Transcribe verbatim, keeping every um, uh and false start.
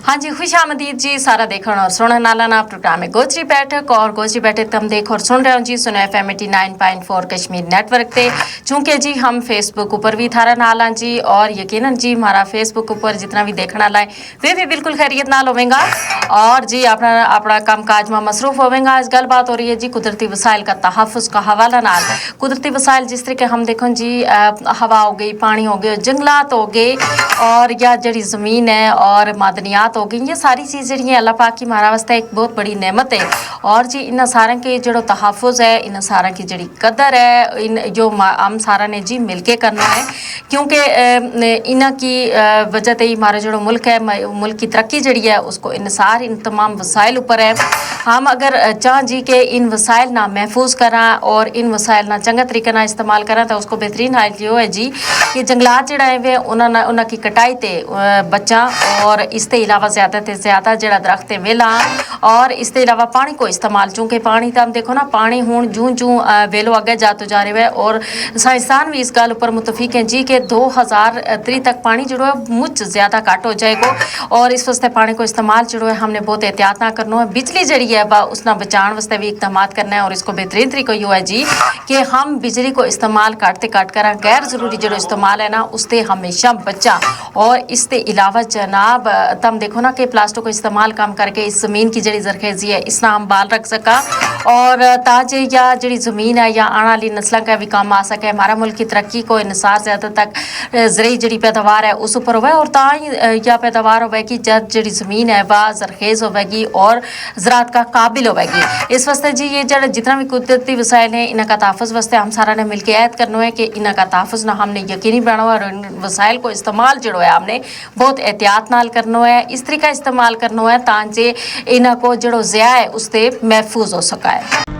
ہاں جی، خوش آمدید جی سارا دیکھن اور سنن آلا نا پروگرام ہے گوجری بیٹھک۔ اور گوجری بیٹھک تم دیکھ اور سن رہے ہو جی سنو ایف ایم ایٹی نائن پوائنٹ فور کشمیر نیٹ ورک تے۔ چونکہ جی ہم فیس بک اوپر بھی تھارا نال ہاں جی، اور یقیناً جی ہمارا فیس بک اوپر جتنا بھی دیکھنا لائے ویہ بھی بالکل خیریت نال ہوویں گا۔ اور جی اپنا اپنا کم کاج ما مصروف ہوویں گا۔ اج گل بات ہو رہی ہے جی قدرتی وسائل کا تحفظ کا حوالہ نال۔ قدرتی وسائل جس طرح کہ ہم دیکھوں جی ہوا ہو گئی، پانی ہو گئے، جنگلات ہو گئے، اور یا جڑی زمین ہے اور معدنیات ہو گئی، یہ ساری چیز جڑی ہیں اللہ پاک کی ہمارا واسطے ایک بہت بڑی نعمت ہے۔ اور جی انہاں ساراں کے جڑو تحفظ ہے، انہاں ساراں کی جڑی قدر ہے، جو ہم ساراں نے جی مل کے کرنا ہے۔ کیونکہ انہاں کی وجہ تے ہی ہمارا جڑو ملک ہے، ملک کی ترقی جڑی ہے اس کو انحصار ان تمام وسائل اوپر ہے۔ ہم اگر چاہ جی کہ ان وسائل نا محفوظ کراں اور ان وسائل نا چنگا طریقے نا استعمال کراں تو اس کو بہترین حال یوہ ہے جی کہ جنگلات جڑا ہے ویہ انہاں کی کٹائی تے بچاں، اور اس تے علاوہ زیادہ تے زیادہ جڑا درخت ہے ویہ لاں۔ اور اس تے علاوہ پانی کو استعمال، چونکہ پانی تم دیکھو نا، پانی ہون جوں جوں ویلو اگے جاتو جا رہے ہوئے اور سائنسدان بھی اس گل اپر متفق ہیں جی کہ دو ہزار تری تک پانی جڑو ہے مچ زیادہ گھٹ ہو جائے گو۔ اور اس واسطے پانی کو استعمال جڑو ہے ہم نے بہت احتیاط نہ کرنو ہے۔ بجلی جڑی ہے اس نا بچان واسطے بھی اقدامات کرنا ہے اور اس کو بہترین طریقو یوہ ہے جی کہ ہم بجلی کو استعمال گھٹ تے گھٹ کراں، غیر ضروری جڑو استعمال ہے نا اس تے ہمیشہ بچاں۔ اور اس تے علاوہ جناب تم دیکھو نا کہ پلاسٹک کو استعمال کم کر کے اس زمین کی جڑی زرخیزی ہے اس نا ہم بال رکھ سکاں، اور تاں جے یا جڑی زمین ہے یا آنا لی نسلاں کا بھی کم آ سکے، ہمارا ملک کی ترقی کو انحصار زیادہ تک زرعی جڑی پیداوار ہے اس اپر ہوئے اور تاں یا پیداوار ہوئے گی جد جڑی زمین ہے وہ زرخیز ہوئے گی اور زراعت کا قابل ہوئے گی۔ اس واسطے جی یہ جڑا جتنا بھی قدرتی وسائل ہیں انہاں کا تحفظ واسطے ہم ساراں نے مل کے عہد کرنو ہے کہ انہاں کا تحفظ نا ہم نے یقینی بنانا ہے اور ان وسائل کو استعمال جڑو ہے ہم نے بہت احتیاط نال کرنو ہے، اس طریقہ استعمال کرنو ہے تاں جے انہاں کو جڑو ضیاع ہے اس تے محفوظ ہو سکا ہے۔